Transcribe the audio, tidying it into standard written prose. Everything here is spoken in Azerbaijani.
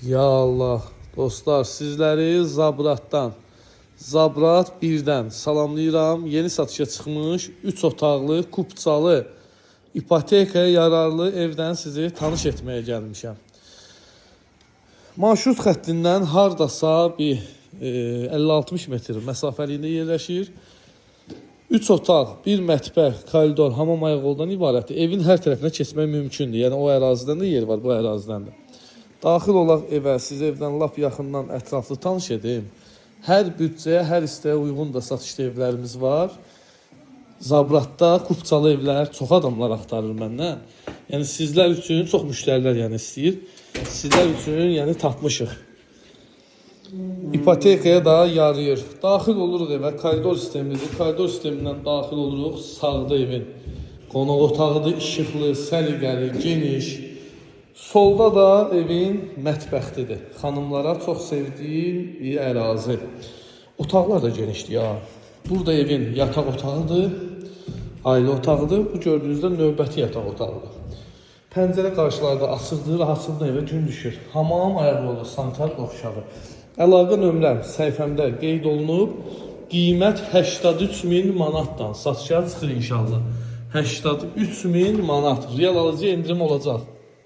Ya Allah, dostlar, sizləri Zabratdan, Zabrat 1-dən salamlayıram. Yeni satışa çıxmış 3 otaqlı, kupçalı, ipotekaya yararlı evdən sizi tanış etməyə gəlmişəm. Marşrut xəttindən hardasa bir 50-60 metr məsafəliyində yerləşir. 3 otaq, bir mətbəx, koridor, hamam ayaqyoldan ibarətdir. Evin hər tərəfinə keçmək mümkündür. Yəni o ərazidən də yer var, bu ərazidən də. Daxil olaq evə, sizi evdən lap yaxından ətraflı tanış edim. Hər büdcəyə, hər istəyə uyğun da satışda evlərimiz var. Zabratda kupçalı evlər çox adamlar axtarır məndən. Yəni sizlər üçün çox müştərilər yəni istəyir. Sizlər üçün yəni tapmışıq. İpotekaya da yarayır. Daxil oluruq evə, koridor sistemidir. Koridor sistemindən daxil oluruq. Sağda evin qonaq otağıdır, işıqlı, səliqəli, geniş. Solda da evin mətbəxidir. Xanımlara çox sevdiyim bir ərazi. Otaqlar da genişdir ya. Burada evin yataq otağıdır, ailə otağıdır. Bu gördüyünüzdə növbəti yataq otağıdır. Pəncərə qarşılarda açıqdır, rahatçılıqla evə gün düşür. Hamam ayaqyolu, sanitar qovşağı. Əlaqə nömrəm səhifəmdə qeyd olunub. Qiymət 83 min manatdan satışa çıxır inşallah. 83 min manat. Real alıcı endirim olacaq.